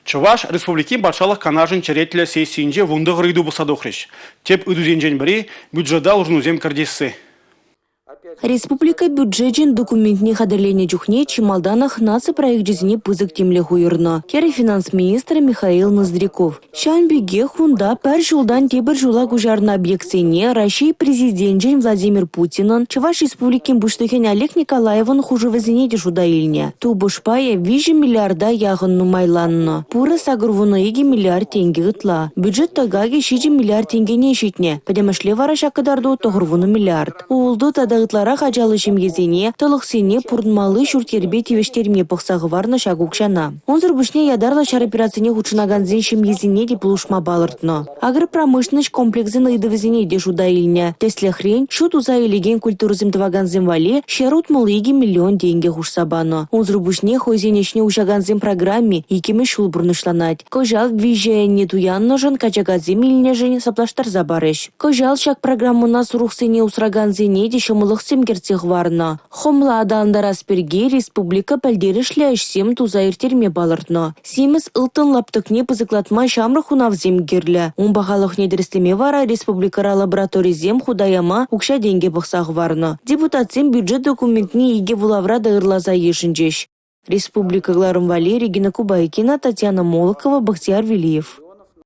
Чӑваш Республикин Патшалӑх Канашӗн черетлӗ сессийӗнче 19 ыйту пӑхса тухрӗҫ. Тӗп ыйтусенчен пӗри – бюджета улшӑнусем кӗртесси. Республика бюджечӗн документне хатӗрленӗ чухне чи малтанах наци проекчӗсене пысӑк тимлӗх уйӑрнӑ, терӗ финанс министрӗ Михаил Ноздряков. Ҫавӑн пекех унта пӗр ҫултан тепӗр ҫула куҫарнӑ объектсене Раҫҫей Президенчӗн Владимир Путинӑн, Чӑваш Республикин Пуҫлӑхӗн Олег Николаевӑн хушӑвӗсене те шута илнӗ. Тупӑш пайӗ 3 миллиарда яхӑн нумайланнӑ, пурӗ 82 миллиард тенкӗ ытла. Бюджет тӑкакӗ 7 миллиард тенкӗне ҫитнӗ, пӗтӗмӗшле вара ҫак кӑтарту 90 миллиард. Ултӑ тата ытларах ачаллӑ ҫемьесене, тӑлӑхсене пурӑнмалли ҫурт-йӗрпе тивӗҫтерме пӑхса хӑварнӑ ҫак укҫана. Унсӑр пуҫне ятарлӑ ҫар операцине хутшӑнакансен ҫемйисене те пулӑшма палӑртнӑ. Агропромышленноҫ комплексӗн ыйтӑвӗсене те шута илнӗ. Тӗслӗхрен, ҫу туса илекен культурӑсем тӑвакансем валли 162 миллион тенкӗ хушса панӑ. Унсӑр пуҫне хӑйсен ӗҫне уҫакансен программи иккӗмӗш ҫул пурнӑҫланать. Кӑҫал виҫӗ ӗне туяннӑшӑн, качакасем илнӗшӗн саплаштарса парӗҫ. Кӑҫал ҫак программӑна сурӑхсене усракансене те ҫӑмӑллӑхсем кӗртсе хӑварнӑ. Хӑмла аталантарас пирки республика пӗлтерӗшлӗ ӗҫсем туса ирттерме палӑртнӑ. Симӗс ылтӑн лаптӑкне пысӑклатма ҫамрӑк хунавсем кирлӗ. Ун пахалӑхне тӗрӗслеме вара республикӑра лабораторисем хута яма укҫа-тенкӗ пӑхса хӑварнӑ. Депутатсем бюджет документне икӗ вулавра та ырласа йышӑнчӗҫ. Республика кӑларӑм валли Регина Кубайкина, Татьяна Молокова, Бахтияр Велиев.